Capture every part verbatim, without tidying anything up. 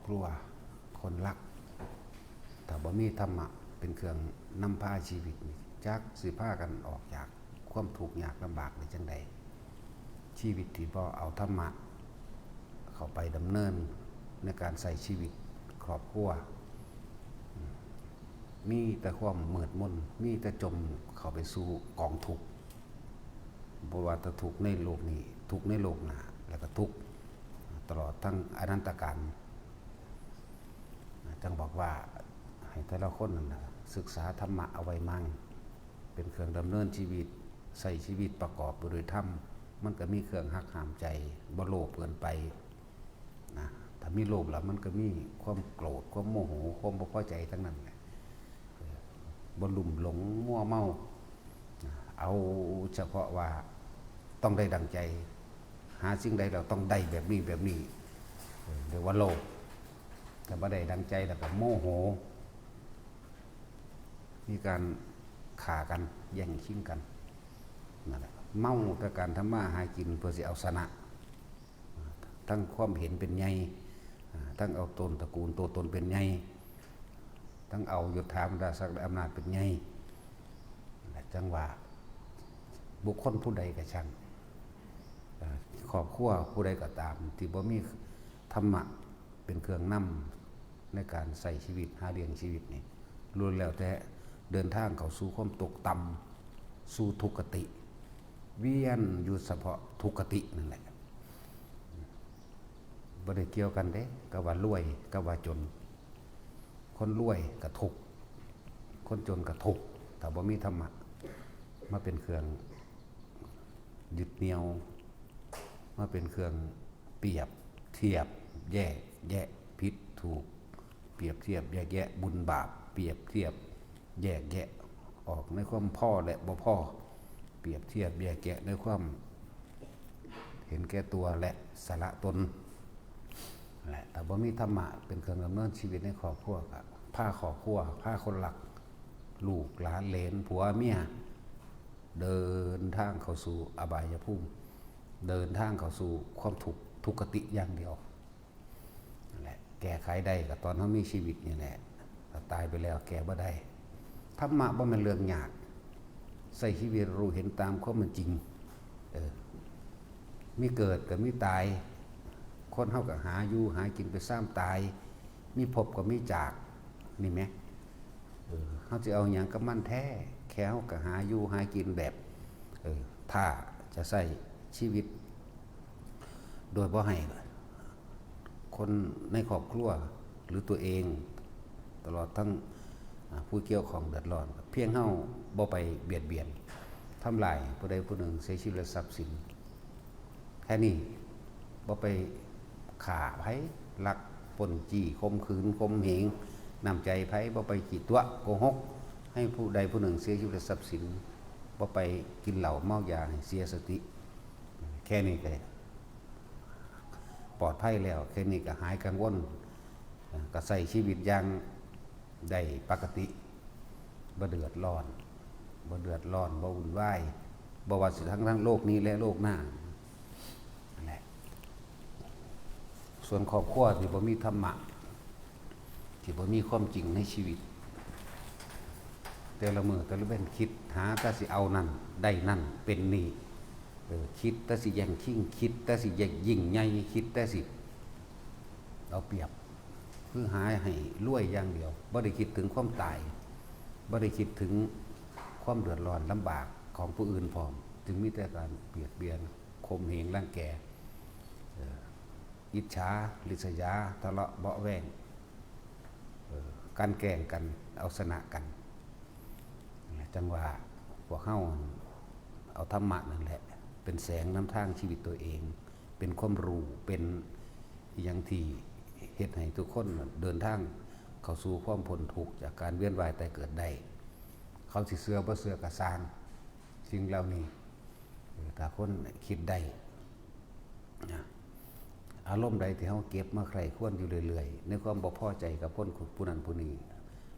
ครัว คนรัก ถ้าบ่มีธรรมะเป็นเครื่องนำพาชีวิตนี่ จักสิพากันออกจากความทุกข์ยากลำบากได้จั่งใด ชีวิตที่บ่เอาธรรมะเข้าไปดำเนินในการใช้ชีวิตครอบครัว มีแต่ความมืดมน มีแต่จมเข้าไปสู่กองทุกข์ บ่ว่าแต่ทุกข์ในโลกนี้ ทุกข์ในโลกหน้า แล้วก็ทุกข์ตลอดทั้งอนันตกาล จั่งบอกว่าให้แต่ละคนนั่นน่ะศึกษาธรรมะเอาไว้มั่ง เป็นเครื่องดำเนินชีวิต ใช้ชีวิตประกอบไปด้วยธรรม มันก็มีเครื่องหักห้ามใจ บ่โลภเกินไปนะ ถ้ามีโลภแล้วมันก็มีความโกรธ ความโมโห ความบ่พอใจทั้งนั้นแหละ เออ บ่ลุ่มหลงมัวเมา เอาเฉพาะว่าต้องได้ดังใจ หาสิ่งใดเราต้องได้แบบนี้แบบนี้ เออ เรียกว่าโลภ แต่บ่ได้ดังใจแล้วก็โมโห มีการฆ่ากัน แย่งชิงกัน นั่นแหละ เมาแต่การทำมาหากินเพื่อสิเอาชนะ ทั้งความเห็นเป็นใหญ่ อ่า ทั้งเอาตนตระกูลตัวตนเป็นใหญ่ ทั้งเอายศถาบรรดาศักดิ์และอำนาจเป็นใหญ่ และจั่งว่าบุคคลผู้ใดก็ช่าง อ่า ครอบครัวผู้ใดก็ตาม ที่บ่มีธรรมะเป็นเครื่องนำในการใช้ชีวิต หาเลี้ยงชีวิตนี่ ล้วนแล้วแต่เดินทางเข้าสู่ความตกต่ำ สู่ทุกขติ เวียนอยู่เฉพาะทุกขตินั่นแหละ บ่ได้เกี่ยวกันเด้ กับว่ารวย กับว่าจน คนรวยก็ทุกข์ คนจนก็ทุกข์ ถ้าบ่มีธรรมะมาเป็นเครื่องยึดเหนี่ยว มาเป็นเครื่องเปรียบเทียบ แยกแยะผิดถูก เปรียบเทียบแยกแยะบุญบาป เปรียบเทียบแยกแยะออกในความพอและบ่พอ เปรียบเทียบแยกแยะในความเห็นแก่ตัวและสละตน และถ้าบ่มีธรรมะเป็นเครื่องดำเนินชีวิตในครอบครัวก็พาครอบครัว พาคนรัก ลูกหลานเหลนผัวเมีย เดินทางเข้าสู่อบายภูมิ เดินทางเข้าสู่ความทุกข์ ทุกขติอย่างเดียว นั่นแหละ แก้ไขได้ก็ตอนเฮามีชีวิตนี่แหละ ถ้าตายไปแล้วแก้บ่ได้ ธรรมะบ่แม่นเรื่องยาก ใช้ชีวิตรู้เห็นตามความเป็นจริง เออ มีเกิดก็มีตาย คนเฮาก็หาอยู่หากินไปซามตาย มีพบก็มีจาก นี่แหม เออ เฮาสิเอาหยังกับมันแท้ แค่เฮาก็หาอยู่หากินแบบ เออ ถ้าจะใช้ชีวิต โดยบ่ให้คนในครอบครัวหรือตัวเอง ตลอดทั้ง อ่า ผู้เกี่ยวข้องเดือดร้อน เพียงเฮาบ่ไปเบียดเบียน ทำลายผู้ใดผู้หนึ่งเสียชีวิตและทรัพย์สิน แค่นี้ บ่ไปฆ่าไผ ลักปล้นจี้ ข่มขืน ข่มเหง น้ำใจไผ บ่ไปขี้ตั๋ว โกหก ให้ผู้ใดผู้หนึ่งเสียชีวิตและทรัพย์สิน บ่ไปกินเหล้าเมายาให้เสียสติ แค่นี้ก็ปลอดภัยแล้ว แค่นี้ก็หายกังวล ก็ใช้ชีวิตอย่างได้ปกติ บ่เดือดร้อน บ่เดือดร้อน บ่วุ่นวาย บ่ว่าสิทั้ง ทั้งโลกนี้และโลกหน้า นั่นแหละ ส่วนครอบครัวที่บ่มีธรรมะ ที่บ่มีความจริงในชีวิต แต่ละมื้อแต่ละเว็นคิดหาแต่สิเอานั่นได้นั่นเป็นนี่ เออ คิดแต่สิแย่งชิง คิดแต่สิแย่งยิ่งใหญ่ คิดแต่สิเอาเปรียบ คือหาให้รวยอย่างเดียว บ่ได้คิดถึงความตาย บ่ได้คิดถึงความเดือดร้อนลำบากของผู้อื่นพร้อม จึงมีแต่การเบียดเบียน ข่มเหงรังแก เออ อิจฉา ริษยา ทะเลาะเบาะแว้ง เออ กลั่นแกล้งกัน เอาชนะกัน จั่งว่าพวกเฮาเอาธรรมะนั่นแหละ เป็นแสงนำทางชีวิตตัวเอง เป็นความรู้ เป็นอิหยังที่เฮ็ดให้ทุกคนเดินทางเข้าสู่ความพ้นทุกข์จากการเวียนว่ายตายเกิดได้ เขาสิเชื่อบ่เชื่อก็ซ่าง สิ่งเหล่านี้ เออ ถ้าคนคิดได้ นะ อารมณ์ใดที่เฮาเก็บมาใคร่ครวญอยู่เรื่อยๆ ในความบ่พอใจกับคนผู้นั้นผู้นี้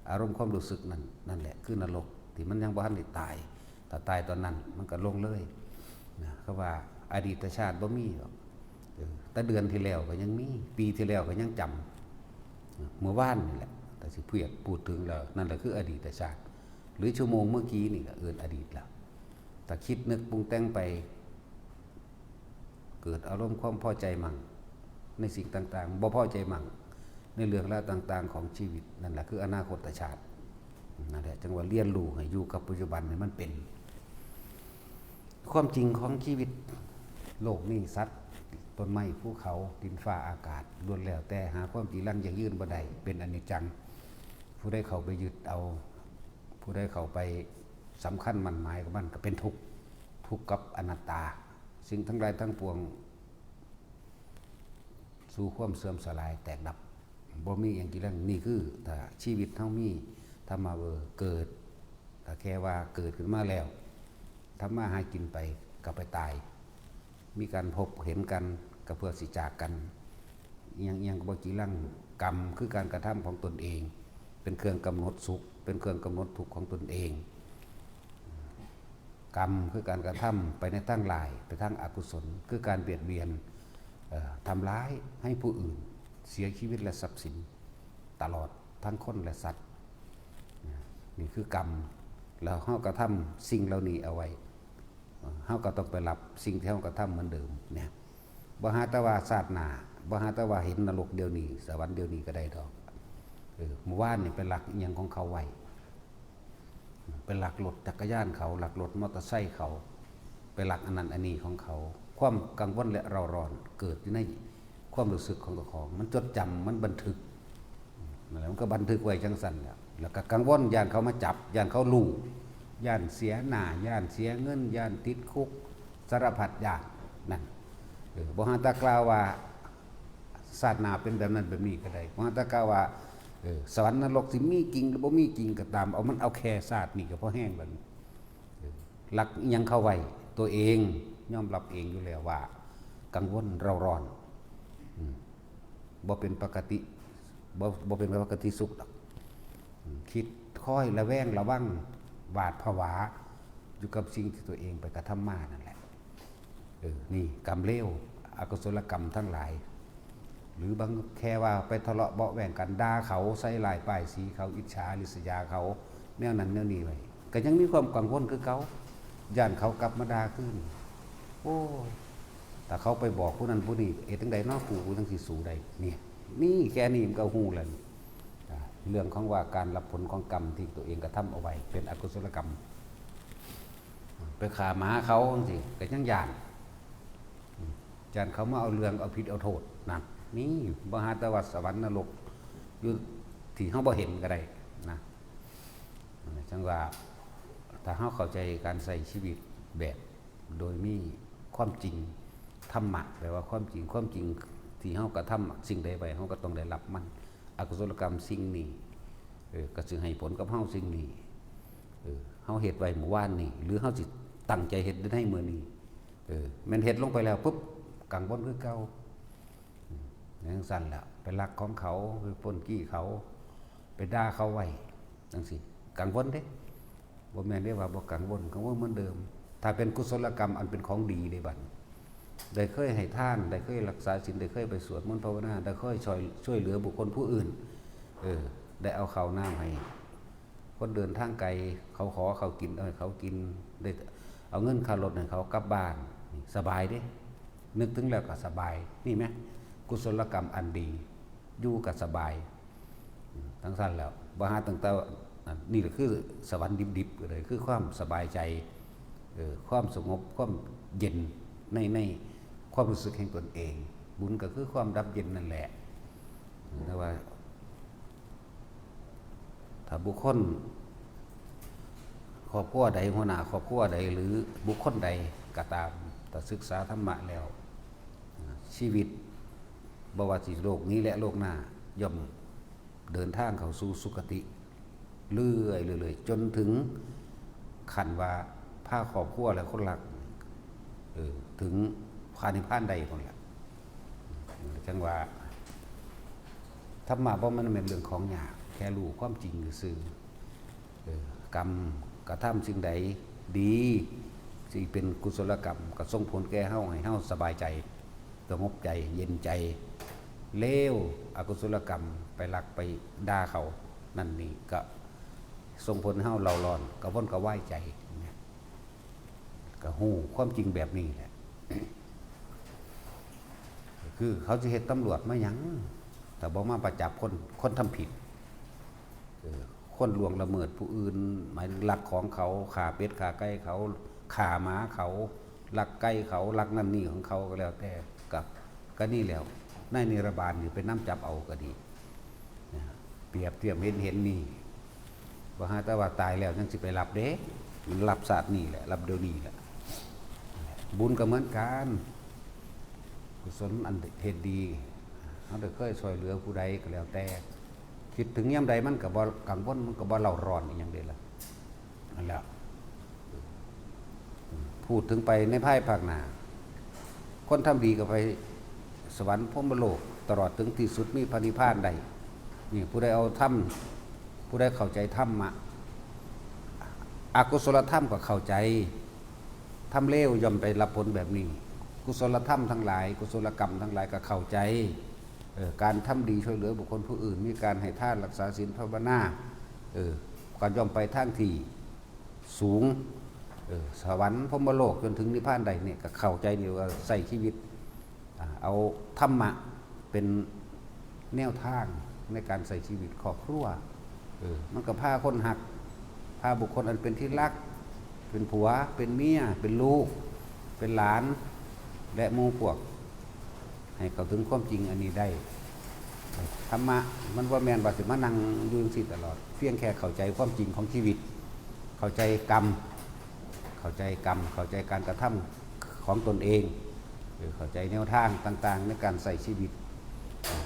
อารมณ์ความรู้สึกนั้น นั่นแหละคือนรกที่มันยังบ่ทันได้ตาย ถ้าตายตอนนั้นมันก็ลงเลย นะ เขาว่าอดีตชาติบ่มีหรอก เออ แต่เดือนที่แล้วก็ยังมี ปีที่แล้วก็ยังจ เมื่อวานนี่แหละ แต่สิเพียดพูดถึงแล้ว นั่นแหละคืออดีตชาติ หรือชั่วโมงเมื่อกี้นี่ก็เอิ้นอดีตแล้ว แต่คิดนึกปรุงแต่งไป เกิดอารมณ์ความพอใจมั่ง ในสิ่งต่างๆ บ่พอใจมั่ง ในเรื่องราวต่างๆ ของชีวิต นั่นแหละคืออนาคตชาติ นั่นแหละ จังว่าเรียนรู้ให้อยู่กับปัจจุบันให้มันเป็น ความจริงของชีวิต โลกนี้ สัตว์ ต้นไม้ ภูเขา ดินฟ้าอากาศล้วนแล้วแต่หาความจีรังยั่งยืนบ่ได้ เป็นอนิจจัง ผู้ใดเข้าไปยึดเอา ผู้ใดเข้าไปสำคัญมั่นหมายกับมันก็เป็นทุกข์ ทุกข์กับอนัตตา สิ่งทั้งหลายทั้งปวง สู่ความเสื่อมสลายแตกดับ บ่มีอย่างจีรัง นี่คือถ้าชีวิตเฮามีธรรมะ เออ เกิด ก็แค่ว่าเกิดขึ้นมาแล้ว ทำมาหากินไปก็ไปตาย มีการพบเห็นกันก็เพื่อสิจากกัน อิหยังอิหยังก็บ่จีรัง กรรมคือการกระทำของตนเอง เป็นเครื่องกำหนดสุข เป็นเครื่องกำหนดทุกข์ของตนเอง กรรมคือการกระทำไปในทางร้าย ไปทางอกุศล คือการเบียดเบียน เอ่อ ทำร้ายให้ผู้อื่นเสียชีวิตและทรัพย์สิน ตลอดทั้งคนและสัตว์ นี่คือกรรม แล้วเฮากระทำสิ่งเหล่านี้เอาไว้ เฮาก็ต้องไปรับสิ่งที่เฮากระทำเหมือนเดิมเนี่ย บ่หาแต่ว่าชาติหน้า บ่หาแต่ว่าเห็นนรกเดี๋ยวนี้ สวรรค์เดี๋ยวนี้ก็ได้ดอก เออ เมื่อวานนี่ไปลักอิหยังของเขาไว้ ไปลักรถจักรยานเขา ลักรถมอเตอร์ไซค์เขา ไปลักอันนั้นอันนี้ของเขา ความกังวลและเร่าร้อนเกิดอยู่ในความรู้สึกของเจ้าของ มันจดจำ มันบันทึก นั่นแหละ มันก็บันทึกไว้จังซั่นแหละ แล้วก็กังวล ย้านเขามาจับ ย้านเขารู้ ย้านเสียหน้า ย้านเสียเงิน ย้านติดคุก สารพัดย้าน นั่น เออ บ่หาแต่กล่าวว่าชาติหน้าเป็นแบบนั้นแบบนี้ก็ได้ บ่หาแต่กล่าวว่า เออ สวรรค์นรกสิมีจริงหรือบ่มีจริงก็ตาม เอามันเอาแค่ชาตินี้ก็พอแฮงแล้วนี่ เออ ลักอิหยังเข้าไว้ ตัวเองยอมรับเองอยู่แล้วว่า กังวลเร่าร้อน อืม บ่เป็นปกติ บ่ บ่เป็นปกติสุขดอก อืม คิดคอยระแวงระวัง หวาดผวา อยู่กับสิ่งที่ตัวเองไปกระทำมานั่นแหละ เออ นี่กรรมเลว อกุศลกรรมทั้งหลาย หรือบางแค่ว่าไปทะเลาะเบาะแว้งกัน ด่าเขา ใส่ร้ายป้ายสีเขา อิจฉาริษยาเขา แนวนั้นแนวนี้ไว้ ก็ยังมีความกังวลคือเก่า ย้านเขากลับมาด่าคืน โอ้ย ถ้าเขาไปบอกผู้นั้นผู้นี้ เฮ็ดจั่งใดเนาะ กู กูจั่งสิสู้ได้ เนี่ย นี่แค่นี้มันก็ฮู้แล้วนี่ อ่า เรื่องของว่าการรับผลของกรรมที่ตัวเองกระทำเอาไว้ เป็นอกุศลกรรม ไปฆ่าหมาเขาจั่งซี้ ก็ยังย้าน ย้านเขามาเอาเรื่องเอาผิดเอาโทษ นั่น นี่ บ่หาแต่ว่าสวรรค์นรก อยู่ที่เฮาบ่เห็นก็ได้นะ จั่งว่า ถ้าเฮาเข้าใจการใช้ชีวิตแบบโดยมีความจริง ธรรมะแปลว่าความจริง ความจริงที่เฮากระทำสิ่งใดไป เฮาก็ต้องได้รับมัน อกุศลกรรมสิ่งนี้ เออ ก็สิให้ผลกับเฮาสิ่งนี้ เออ เฮาเฮ็ดไว้เมื่อวานนี้ หรือเฮาสิตั้งใจเฮ็ดในมื้อนี้ เออ แม่นเฮ็ดลงไปแล้วปุ๊บ กังวลคือเก่า อืม จั่งซั่นแหละ ไปลักของเขา ไปป้นจี้เขา ไปด่าเขาไว้ จั่งซี้ กังวลเด้ บ่แม่นได้ว่าบ่กังวล กังวลเหมือนเดิม ถ้าเป็นกุศลกรรมอันเป็นของดีเด้บัดนี้ ได้เคยให้ทาน ได้เคยรักษาศีล ได้เคยไปสวดมนต์ภาวนา ได้เคยช่วย ช่วยเหลือบุคคลผู้อื่น เออ ได้เอาข้าวน้ำให้ คนเดินทางไกล เขาขอข้าวกิน เอาให้เขากิน ได้เอาเงินค่ารถให้เขากลับบ้าน นี่สบายเด้ นึกถึงแล้วก็สบาย นี่ไหม กุศลกรรมอันดี อยู่ก็สบาย อืม จั่งซั่นแล้ว บ่หาตั้งแต่ อันนี้ก็คือสวรรค์ดิบๆ ก็เลย คือความสบายใจ เออ ความสงบ ความเย็นใน ในความรู้สึกแห่งตนเอง บุญก็คือความดับเย็นนั่นแหละ แต่ว่า ถ้าบุคคล ครอบครัวใด หัวหน้าครอบครัวใด หรือบุคคลใดก็ตาม ถ้าศึกษาธรรมะแล้ว ชีวิต บ่ว่าสิโลกนี้และโลกหน้า ย่อมเดินทางเข้าสู่สุคติ เรื่อยๆ เรื่อยๆ จนถึงขั้นว่าพาครอบครัวและคนรัก เออ ถึงพระนิพพานได้พุ้นแหละ จั่งว่า ธรรมะบ่แม่น แม่นเรื่องของยาก แค่รู้ความจริงซื่อๆ เออ กรรมกระทำสิ่งใดดี สิเป็นกุศลกรรม ก็ส่งผลแก่เฮา ให้เฮาสบายใจ สงบใจ เย็นใจ เลว อกุศลกรรม ไปลักไปด่าเขา นั่นนี่ก็ส่งผลให้เฮาเร่าร้อน กระวนกระวายใจ เนี่ย ก็ฮู้ความจริงแบบนี้แหละ คือเขาสิเฮ็ดตำรวจมาหยัง ถ้าบ่มาประจับคน คนทำผิด เออ คนล่วงละเมิดผู้อื่น หมายถึงลักของเขา ฆ่าเป็ดฆ่าไก่เขา ฆ่าหมาเขา ลักไก่เขา ลักนั่นนี่ของเขาก็แล้วแต่ กับ ก็นี่แหล้ว ในนิรบาลนี่ไปนำจับเอาก็ดี นะ เปรียบเทียบเห็น เห็นนี่ ว่าหาแต่ว่าตายแล้วยังสิไปรับเด้ มันรับชาตินี่แหละ รับเดี๋ยวนี้แหละ บุญก็เหมือนกัน กุศลอันเฮ็ดดี เฮาได้เคยช่วยเหลือผู้ใดก็แล้วแต่ คิดถึงยามใดมันก็บ่กังวล มันก็บ่เร่าร้อนอีหยังเด้ล่ะ นั่นแหละ พูดถึงไปในภายภาคหน้า คนทำดีก็ไปสวรรค์พรหมโลก ตลอดถึงที่สุดมีพระนิพพานได้ นี่ผู้ใดเอาธรรม ผู้ใดเข้าใจธรรมะ อกุศลธรรมก็เข้าใจ ธรรมเลวย่อมได้รับผลแบบนี้ กุศลธรรมทั้งหลาย กุศลกรรมทั้งหลายก็เข้าใจ เออ การทำดีช่วยเหลือบุคคลผู้อื่น มีการให้ทาน รักษาศีล ภาวนา เออ ก็ย่อมไปทางที่สูง เออ สวรรค์พรหมโลกจนถึงนิพพานได้เนี่ย ก็เข้าใจนี่ว่าใช้ชีวิต อ่า เอาธรรมะเป็นแนวทางในการใช้ชีวิตครอบครัว เออ มันก็พาคนฮัก พาบุคคลอันเป็นที่รัก เป็นผัว เป็นเมีย เป็นลูก เป็นหลาน และหมู่พวก ให้เข้าถึงความจริงอันนี้ได้ ธรรมะมันบ่แม่นว่าสิมานั่งอยู่จั่งซี้ตลอด เพียงแค่เข้าใจความจริงของชีวิต เข้าใจกรรม เข้าใจกรรม เข้าใจการกระทำของตนเอง เออ เข้าใจแนวทางต่างๆในการใช้ชีวิต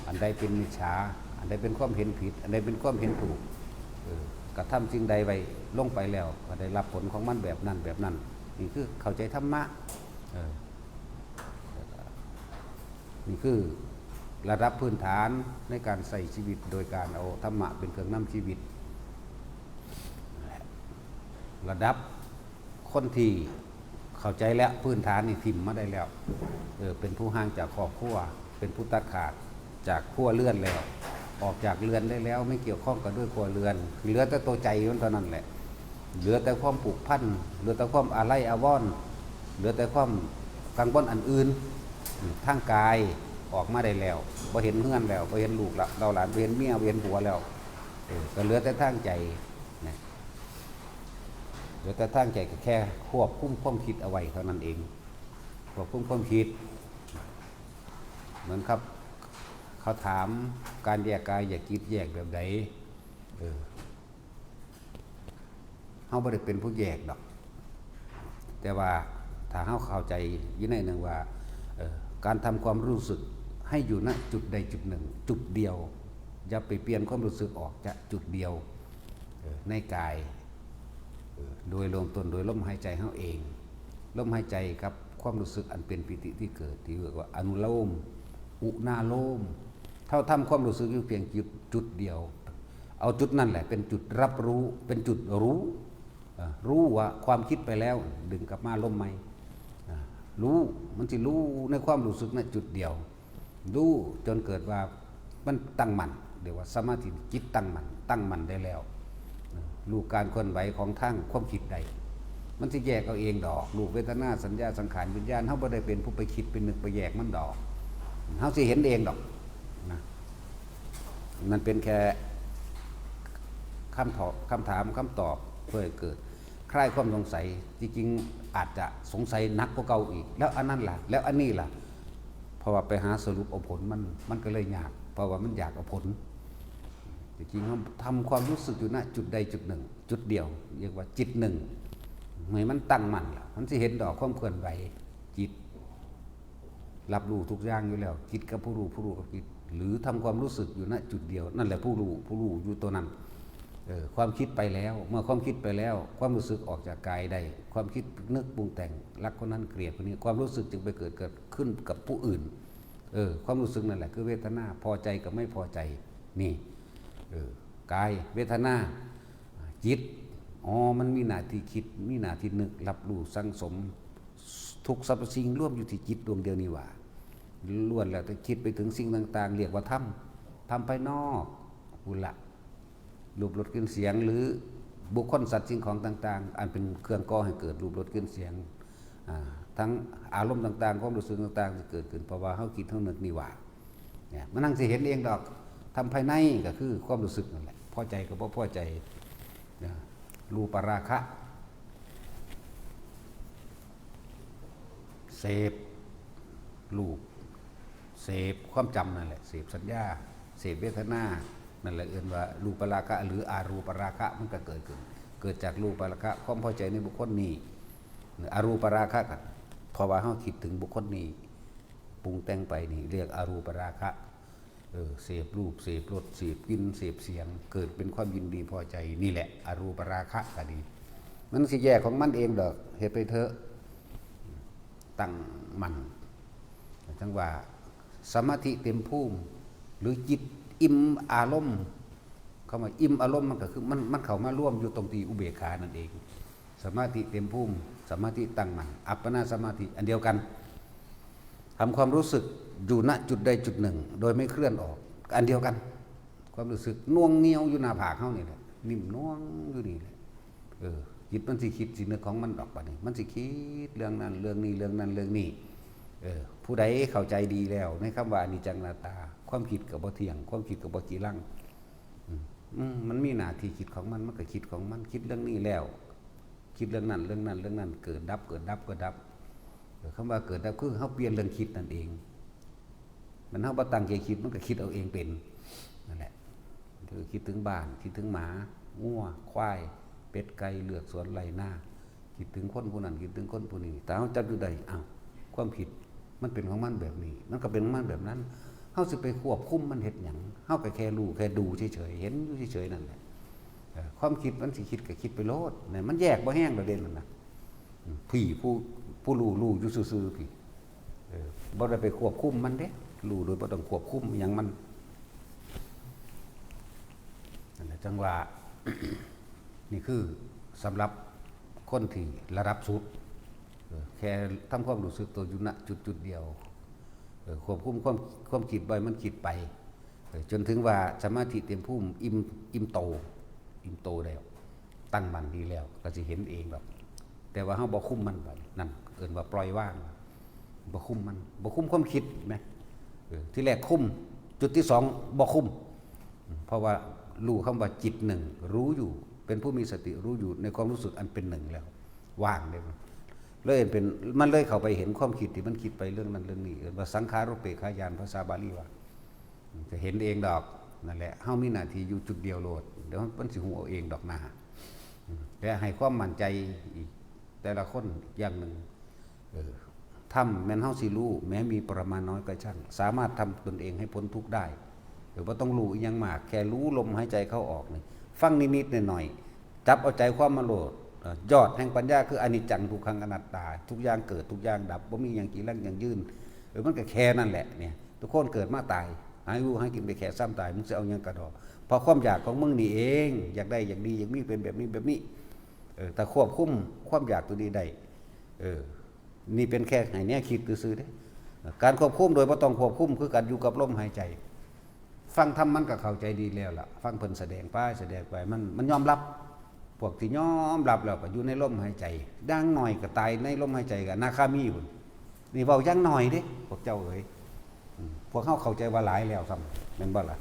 อันใดเป็นมิจฉา อันใดเป็นความเห็นผิด อันใดเป็นความเห็นถูก เออ กระทำสิ่งใดไว้ลงไปแล้ว ก็ได้รับผลของมันแบบนั้นแบบนั้น นี่คือเข้าใจธรรมะ เออ นี่คือระดับพื้นฐานในการใช้ชีวิตโดยการเอาธรรมะเป็นเครื่องนำชีวิต ระดับคนที่เข้าใจแล้ว พื้นฐานนี่ถิ่มมาได้แล้ว เออ เป็นผู้ห่างจากครอบครัว เป็นผู้ตัดขาดจากครัวเรือนแล้ว ออกจากเรือนได้แล้ว ไม่เกี่ยวข้องกันด้วยครัวเรือน เหลือแต่ตัวใจมันเท่านั้นแหละ เหลือแต่ความผูกพัน เหลือแต่ความอาลัยอาวรณ์ เหลือแต่ความกังวลอันอื่น ทางกายออกมาได้แล้ว บ่เห็นเฮือนแล้ว บ่เห็นลูกละ เต้าหลาน บ่เห็นเมีย บ่เห็นผัวแล้ว เออ ก็เหลือแต่ทางใจนะ เหลือแต่ทางใจก็แค่ควบคุมความคิดเอาไว้เท่านั้นเอง ควบคุมความคิด เหมือนครับ เขาถามการแยกกายแยกจิตแยกแบบใด เออ เฮาบ่ได้เป็นผู้แยกดอก แต่ว่าถ้าเฮาเข้าใจอยู่ในหนึ่งว่า เอ่อ การทำความรู้สึกให้อยู่ณจุดใดจุดหนึ่ง จุดเดียว อย่าไปเปลี่ยนความรู้สึกออกจากจุดเดียว เอ่อ ในกาย เอ่อ โดยเริ่มต้นโดยลมหายใจเฮาเอง ลมหายใจกับความรู้สึกอันเป็นปีติที่เกิด ที่เรียกว่าอนุโลม อุณาโลม เท่าทำความรู้สึกอยู่เพียงจุด จุดเดียว เอาจุดนั่นแหละเป็นจุดรับรู้ เป็นจุดรู้ เอ่อ รู้ว่าความคิดไปแล้ว ดึงกลับมาลมใหม่ อ่า รู้ มันสิรู้ในความรู้สึกนะจุดเดียว รู้จนเกิดว่ามันตั้งมั่น เรียกว่าสมาธิจิตตั้งมั่น ตั้งมั่นได้แล้ว รู้การเคลื่อนไหวของทางความคิดได้ มันสิแยกเอาเองดอก รูป เวทนา สัญญา สังขาร วิญญาณ เฮาบ่ได้เป็นผู้ไปคิดไปนึกไปแยกมันดอก เฮาสิเห็นเองดอกนะ มันเป็นแค่คำตอบ คำถาม คำตอบเพื่อให้เกิดคลายความสงสัย จริงๆอาจจะสงสัยหนักกว่าเก่าอีก แล้วอันนั้นล่ะ แล้วอันนี้ล่ะ เพราะว่าไปหาสรุปเอาผลมัน มันก็เลยยาก เพราะว่ามันอยากเอาผล จริงๆเฮาทำความรู้สึกอยู่ณจุดใดจุดหนึ่ง จุดเดียว เรียกว่าจิตหนึ่ง ให้มันตั้งมั่นล่ะ มันสิเห็นดอกความเคลื่อนไหวจิต รับรู้ทุกอย่างอยู่แล้ว จิตกับผู้รู้ ผู้รู้กับจิต หรือทำความรู้สึกอยู่ณจุดเดียว นั่นแหละผู้รู้ ผู้รู้อยู่ตัวนั้น เออ ความคิดไปแล้ว เมื่อความคิดไปแล้ว ความรู้สึกออกจากกายได้ ความคิดนึกปรุงแต่ง รักคนนั้นเกลียดคนนี้ ความรู้สึกจึงไปเกิด เกิดขึ้นกับผู้อื่น เออ ความรู้สึกนั่นแหละคือเวทนา พอใจกับไม่พอใจ นี่ เออ กาย เวทนา จิต อ๋อ มันมีหน้าที่คิด มีหน้าที่นึก รับรู้ สั่งสม ทุกสรรพสิ่งรวมอยู่ที่จิตดวงเดียวนี่หว่า ล้วนแล้วแต่คิดไปถึงสิ่งต่างๆ เรียกว่าธรรม ธรรมภายนอกพุ้นละ รูปรสกลิ่นเสียง หรือบุคคลสัตว์สิ่งของต่างๆ อันเป็นเครื่องก่อให้เกิดรูปรสกลิ่นเสียง อ่า ทั้งอารมณ์ต่างๆ ความรู้สึกต่างๆ ที่เกิดขึ้น เพราะว่าเฮาคิดเฮานึกนี่หว่า เนี่ย มันนั่งสิเห็นเองดอก ธรรมภายในก็คือความรู้สึกนั่นแหละ พอใจกับบ่พอใจ นะ รูปราคะ เสพรูป เสพความจำนั่นแหละ เสพสัญญา เสพเวทนา นั่นแหละเอิ้นว่ารูปราคะ หรืออรูปราคะ มันก็เกิดขึ้น เกิดจากรูปราคะ ความพอใจในบุคคลนี้ อรูปราคะก็เพราะว่าเฮาคิดถึงบุคคลนี้ ปรุงแต่งไปนี่เรียกอรูปราคะ เออ เสพรูป เสพรส เสพกลิ่น เสพเสียง เกิดเป็นความยินดีพอใจ นี่แหละ อรูปราคะก็ดี มันสิแยกของมันเองดอก เฮ็ดไปเถอะ ตั้งมั่น จั่งว่าสมาธิเต็มภูมิ หรือจิตอิ่มอารมณ์ คำว่าอิ่มอารมณ์มันก็คือมัน มันเข้ามารวมอยู่ตรงที่อุเบกขานั่นเอง สมาธิเต็มภูมิ สมาธิตั้งมั่น อัปปนาสมาธิ อันเดียวกัน ทำความรู้สึกอยู่ ณ จุดใดจุดหนึ่ง โดยไม่เคลื่อนออก อันเดียวกัน ความรู้สึกหน่วงเหนี่ยวอยู่หน้าผากเฮานี่แหละ นิ่มหน่วงอยู่นี่แหละ เออ จิตมันสิคิดสินึกของมันออกไปนี่ มันสิคิดเรื่องนั้นเรื่องนี้ เรื่องนั้นเรื่องนี้ เออ ผู้ใดเข้าใจดีแล้วในคำว่าอนิจจังอนัตตา ความคิดก็บ่เที่ยง ความคิดก็บ่จีรัง อืม อืม มันมีหน้าที่คิดของมัน มันก็คิดของมัน คิดเรื่องนี้แล้ว คิดเรื่องนั้น เรื่องนั้น เรื่องนั้น เกิดดับ เกิดดับ เกิดดับ เออ คำว่าเกิดดับคือเฮาเปลี่ยนเรื่องคิดนั่นเอง มันเฮาบ่ตั้งใจคิด มันก็คิดเอาเองเป็น นั่นแหละ คือคิดถึงบ้าน คิดถึงหมา งัว ควาย เป็ด ไก่ เฮือน สวน ไร่ นา คิดถึงคนผู้นั้น คิดถึงคนผู้นี้ ถ้าเฮาจับอยู่ได้ อ้าว ความคิดมันเป็นของมันแบบนี้ มันก็เป็นของมันแบบนั้น เฮาสิไปควบคุมมันเฮ็ดหยัง เฮาก็แค่รู้ แค่ดูเฉยๆ เห็นอยู่เฉยๆ นั่นแหละ เออ ความคิดมันสิคิดก็คิดไปโลด นะ มันแยกบ่แฮงดอกเด่นนั่นนะ อืม พี่ผู้ ผู้รู้ รู้อยู่ซื่อๆ พี่ เออ บ่ได้ไปควบคุมมันเด้ รู้โดยบ่ต้องควบคุมหยังมัน นั่นแหละ จั่งว่า นี่คือสำหรับคนที่ระดับสุด เออ แค่ทำความรู้สึกตัวอยู่ ณ จุดจุดเดียว เออ ควบคุมความ ความคิดบ่ให้มันคิดไป เออ จนถึงว่าสมาธิเต็มภูมิ อิ่ม อิ่มโต อิ่มโตแล้ว ตั้งมั่นดีแล้ว ก็สิเห็นเองดอก แต่ว่าเฮาบ่คุมมันไป นั่นเอิ้นว่าปล่อยวาง บ่คุมมัน บ่คุมความคิด เห็นไหม เออ ที่แรกคุม จุดที่สองบ่คุม เพราะว่ารู้คำว่าจิตหนึ่ง รู้อยู่ เป็นผู้มีสติรู้อยู่ในความรู้สึกอันเป็นหนึ่งแล้ว ว่างเลย เลยเป็น มันเลยเข้าไปเห็นความคิดที่มันคิดไปเรื่องนั้นเรื่องนี้ เอิ้นว่าสังขารุปเปกขาญาณ ภาษาบาลีว่า จะเห็นเองดอก นั่นแหละ เฮามีหน้าที่อยู่จุดเดียวโลด เดี๋ยวมันสิฮู้เอาเองดอกหน้า อืม และให้ความมั่นใจอีก แต่ละคนอย่างหนึ่ง เออ ธรรมแม้นเฮาสิรู้ แม้มีปริมาณน้อยก็ช่าง สามารถทำตนเองให้พ้นทุกข์ได้ เออ บ่ต้องรู้อิหยังมาก แค่รู้ลมหายใจเข้าออกนี่ ฟังนิดๆหน่อยๆ จับเอาใจความมาโลด เอ่อ ยอดแห่งปัญญาคืออนิจจังทุกขังอนัตตา ทุกอย่างเกิด ทุกอย่างดับ บ่มีหยังจีรังยั่งยืน เออ มันก็แค่นั้นแหละเนี่ย ทุกคนเกิดมาตาย หาอยู่หากินไปแค่ซ้ำตาย มึงสิเอาหยังกะดอก เพราะความอยากของมึงนี่เอง อยากได้ อยากดี อยากมี เป็นแบบนี้ แบบนี้ เออ ถ้าควบคุมความอยากตัวนี้ได้ เออ นี่เป็นแค่ให้แนวคิดซื่อๆเด้ การควบคุมโดยบ่ต้องควบคุมคือการอยู่กับลมหายใจ ฟังธรรมมันก็เข้าใจดีแล้วล่ะ ฟังเพิ่นแสดงไป แสดงไป มัน มันยอมรับ พวกที่ยอมรับแล้วก็อยู่ในลมหายใจ อย่างน้อยก็ตายในลมหายใจก็อนาคามีพุ้น นี่เว้าอย่างน้อยเด้ พวกเจ้าเอ๋ย อืม พวกเฮาเข้าใจว่าหลายแล้วซ้ำ แม่นบ่ล่ะ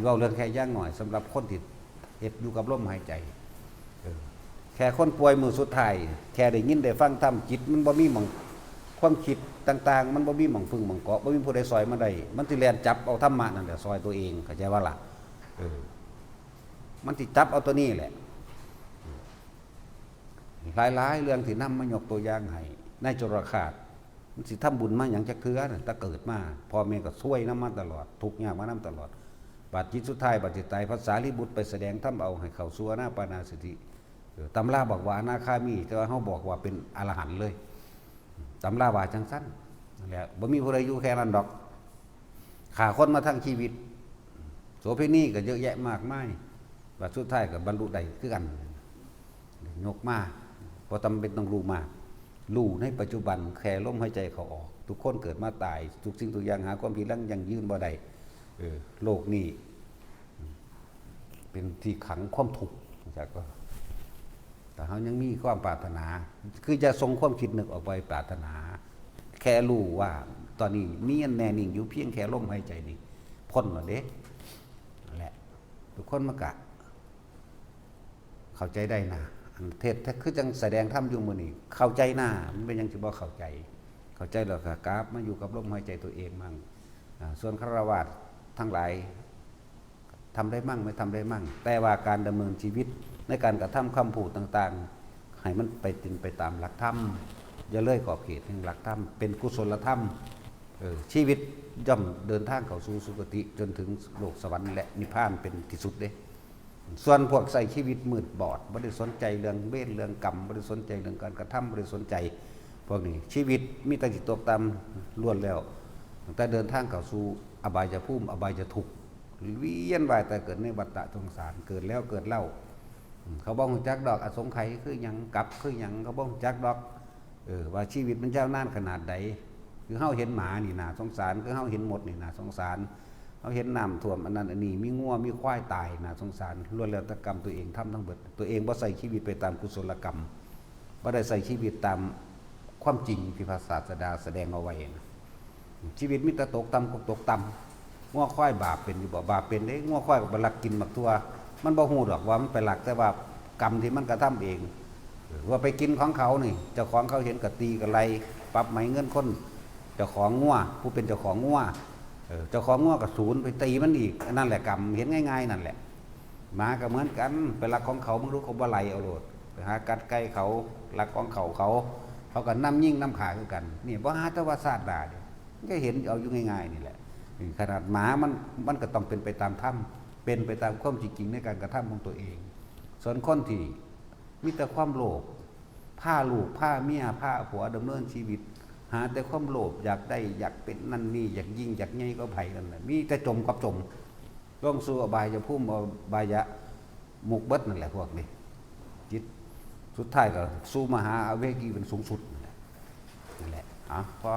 เว้าเรื่องแค่อย่างน้อยสำหรับคนที่เฮ็ดอยู่กับลมหายใจ เออ แค่คนป่วยมื้อสุดท้าย แค่ได้ยินได้ฟังธรรม จิตมันบ่มีหม่อง ความคิดต่างๆ มันบ่มีหม่องพึ่งหม่องเกาะ บ่มีผู้ใดซ่อยมันได้ มันสิแล่นจับเอาธรรมะนั่นแหละซ่อยตัวเอง เข้าใจบ่ล่ะ เออ มันสิจับเอาตัวนี้แหละ หลายๆเรื่องที่นำมายกตัวอย่างให้ นายจรคาส มันสิทำบุญมาหยังจักเทื่อน่ะ แต่เกิดมา พ่อแม่ก็ซวยนำมาตลอด ทุกข์ยากมานำตลอด บาดจิตสุดท้าย บาดสิตาย พระสารีบุตรไปแสดงธรรมเอาให้เข้าสู่อานาปานสติ เออ ตำราบอกว่าอนาคามี แต่ว่าเฮาบอกว่าเป็นอรหันต์เลย ตำราว่าจั่งซั้น นั่นแหละ บ่มีผู้ใดอยู่แค่นั้นดอก ฆ่าคนมาทั้งชีวิต โสเภณีก็เยอะแยะมากมาย บัดสุดท้ายก็บรรลุได้คือกัน ยกมา บ่จำเป็นต้องรู้มาก รู้ในปัจจุบัน แค่ลมหายใจเข้าออก ทุกคนเกิดมาตาย ทุกสิ่งทุกอย่างหาความที่รังยั่งยืนบ่ได้ เออ โลกนี้เป็นที่ขังความทุกข์ จักบ่ แต่เฮายังมีความปรารถนา คืออย่าส่งความคิดนึกออกไปปรารถนา แค่รู้ว่าตอนนี้มีอันแน่นิ่งอยู่เพียงแค่ลมหายใจนี่ พ้นแล้วเด้ นั่นแหละ ทุกคนมันกะ เข้าใจได้นะ อันเทศน์คือจั่งแสดงธรรมอยู่มื้อนี้ เข้าใจนะ มันเป็นหยังสิบ่เข้าใจ เข้าใจแล้วก็กลับมาอยู่กับลมหายใจตัวเองมั่ง อ่า ส่วนฆราวาสทั้งหลาย ทำได้มั่งไม่ทำได้มั่ง แต่ว่าการดำเนินชีวิตในการกระทำคำพูดต่างๆ ให้มันไปเป็นไปตามหลักธรรม อย่าเลยขอบเขตแห่งหลักธรรม เป็นกุศลธรรม เออ ชีวิตย่อมเดินทางเข้าสู่สุคติจนถึงโลกสวรรค์และนิพพานเป็นที่สุดเด้ ส่วนพวกใช้ชีวิตมืดบอด บ่ได้สนใจเรื่องเวรเรื่องกรรม บ่ได้สนใจเรื่องการกระทำ บ่ได้สนใจ พวกนี้ ชีวิตมีแต่สิตกต่ำล้วนแล้ว ตั้งแต่เดินทางเข้าสู่อบายภูมิ อบายทุกข์ เวียนว่ายแต่เกิดในวัฏฏะสงสาร เกิดแล้วเกิดเล่า อืม เขาบ่ฮู้จักดอกอสงไขยคือหยัง กลับคือหยัง เขาบ่ฮู้จักดอก เออ ว่าชีวิตมันยาวนานขนาดใด คือเฮาเห็นหมานี่น่าสงสาร คือเฮาเห็นมดนี่น่าสงสาร เฮาเห็นน้ำท่วมอันนั้นอันนี้ มีงัวมีควายตายน่าสงสาร ล้วนแล้วแต่กรรมตัวเองทำทั้งเบิด ตัวเองบ่ใช้ชีวิตไปตามกุศลกรรม บ่ได้ใช้ชีวิตตามความจริงที่พระศาสดาแสดงเอาไว้นะ ชีวิตมีแต่ตกต่ำกับตกต่ำ งัวควายบาปเป็นอยู่บ่ บาปเป็นเด้ งัวควายก็ไปลักกินหมากถั่ว มันบ่ฮู้ดอกว่ามันไปลัก แต่ว่ากรรมที่มันกระทำเอง เออ ว่าไปกินของเขานี่ เจ้าของเขาเห็นก็ตีก็ไล่ ปรับไหมเงินคน เจ้าของงัว ผู้เป็นเจ้าของงัว เออ เจ้าของงัวก็สูนไปตีมันอีก อันนั้นแหละกรรม เห็นง่ายๆนั่นแหละ หมาก็เหมือนกัน ไปลักของเขา มึงรู้เขาบ่ไล่เอาโลด ไปหากัดไก่เขา ลักของเขาเขา เขาก็นำยิงนำฆ่าคือกัน นี่บ่หาแต่ว่าชาติหน้าเด้ มันก็เห็นเอาอยู่ง่ายๆนี่แหละ นี่ขนาดหมามัน มันก็ต้องเป็นไปตามธรรม เป็นไปตามความจริงในการกระทำของตัวเอง ส่วนคนที่มีแต่ความโลภ พาลูก พาเมีย พาผัวดำเนินชีวิต หาแต่ความโลภ อยากได้ อยากเป็นนั่นนี่ อยากยิ่ง อยากใหญ่กว่าไผนั่นแหละ มีแต่จมกับจม ลงสู่อบายภูมิ อบายมุขเบิดนั่นแหละพวกนี้ จิตสุดท้ายก็สู่มหาอเวกีเป็นสูงสุดนั่นแหละ นั่นแหละ อ่ะ พอ